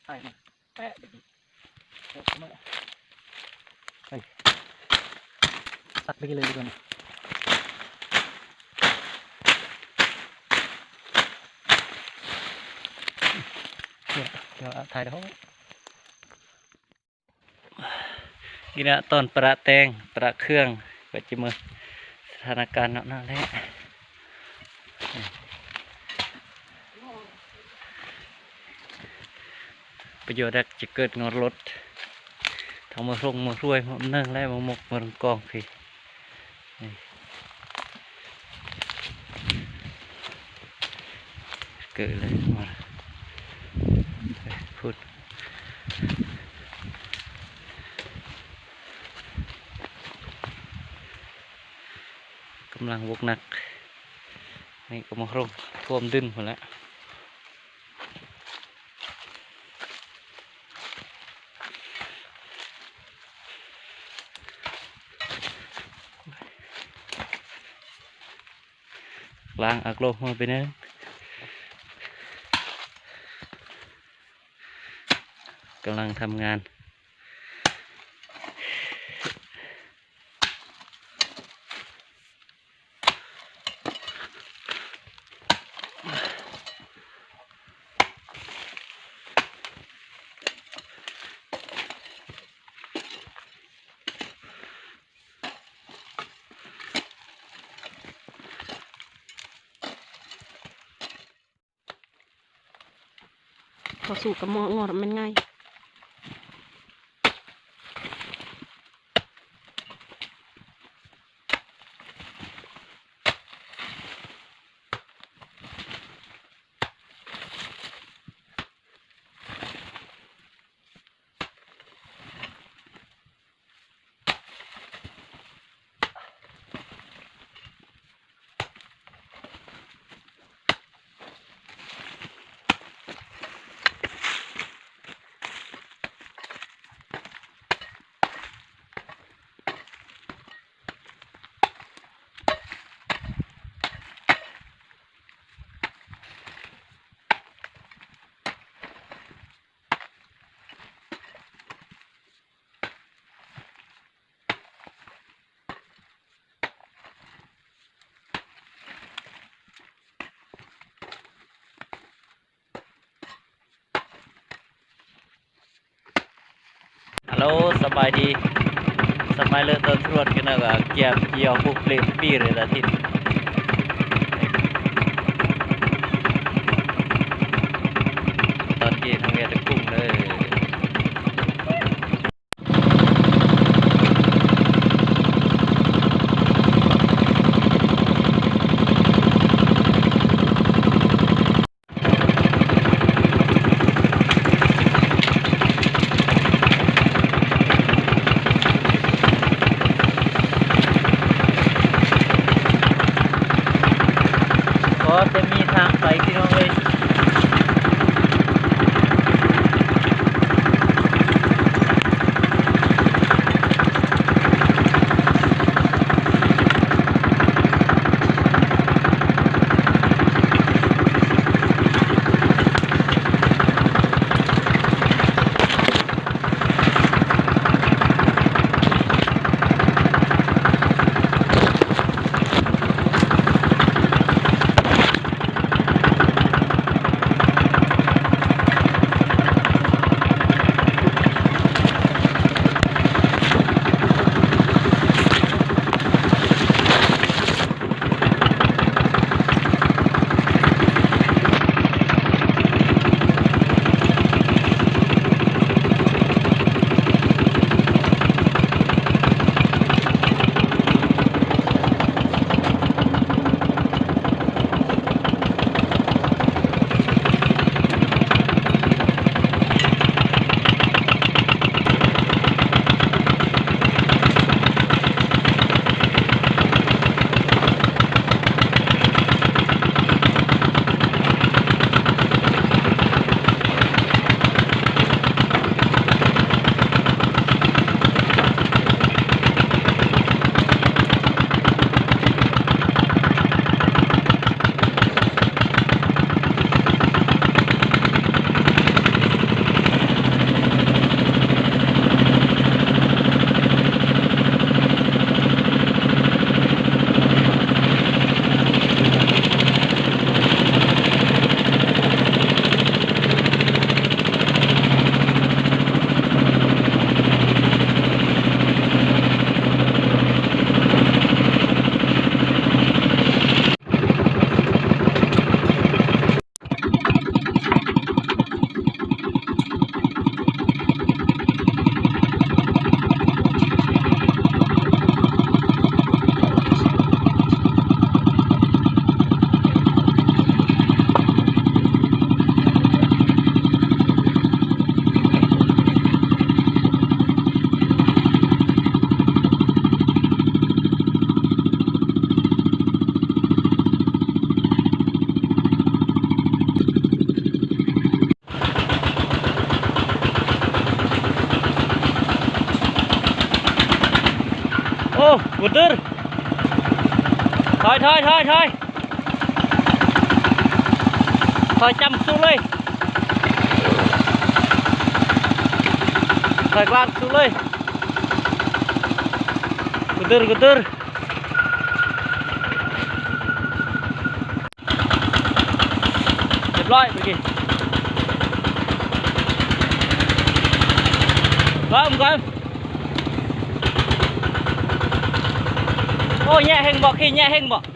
ໄປມາ ແປະ ເອົາມາ ໄປ ຕັດໄປເລີຍດີກວ່າ ດຽວ ດຽວຖ່າຍແລ້ວ ນີ້ນະ ຕອນປະແຕ່ງ ປະເຄື່ອງ ກໍຈະເບິ່ງສະຖານະການເນາະ ນັ້ນແຫຼະ ປະໂຫຍດຈະເກີດງອດລົດ ທັງມາລົງມາຮວຍ ມາເນີງ ແລະ ມາໝົກມາລົງກອງພີ້. ນີ້ ເກີດເລີຍມາ ພຸ້ນ ກຳລັງບົກໜັກ ນີ້ກໍມາລົງ ຖ້ວມດຶງພຸ້ນແຫຼະ. ລ້າງອັກລົມຫົວໄປໜຶ່ງ ກຳລັງທຳງານ. ເຂົ້າສູ່ກັບໝໍ້ງອດແມ່ນງ່າຍ. Hello ສະບາຍດີ ສະບາຍເລີຍ ຕອນທວດກັນນະ ກຽມກ່ຽວປຸບເລບປີເລຍອາທິດ ຕອນເຢັນເຮົາເຮັດກຸ້ງເດີ. ຖອຍ ຖອຍ ຖອຍ ຖອຍຈ້ຳສຸດເລີຍ ຖອຍກວ້າງສຸດເລີຍ ກະຕຶດ ກະຕຶດ. ຮຽບຮ້ອຍເມື່ອກີ້ ເບິ່ງກ່ອນ. ໂອ້ ແຍະເຮັງບໍ່? ຂີ້ແຍະເຮັງບໍ່?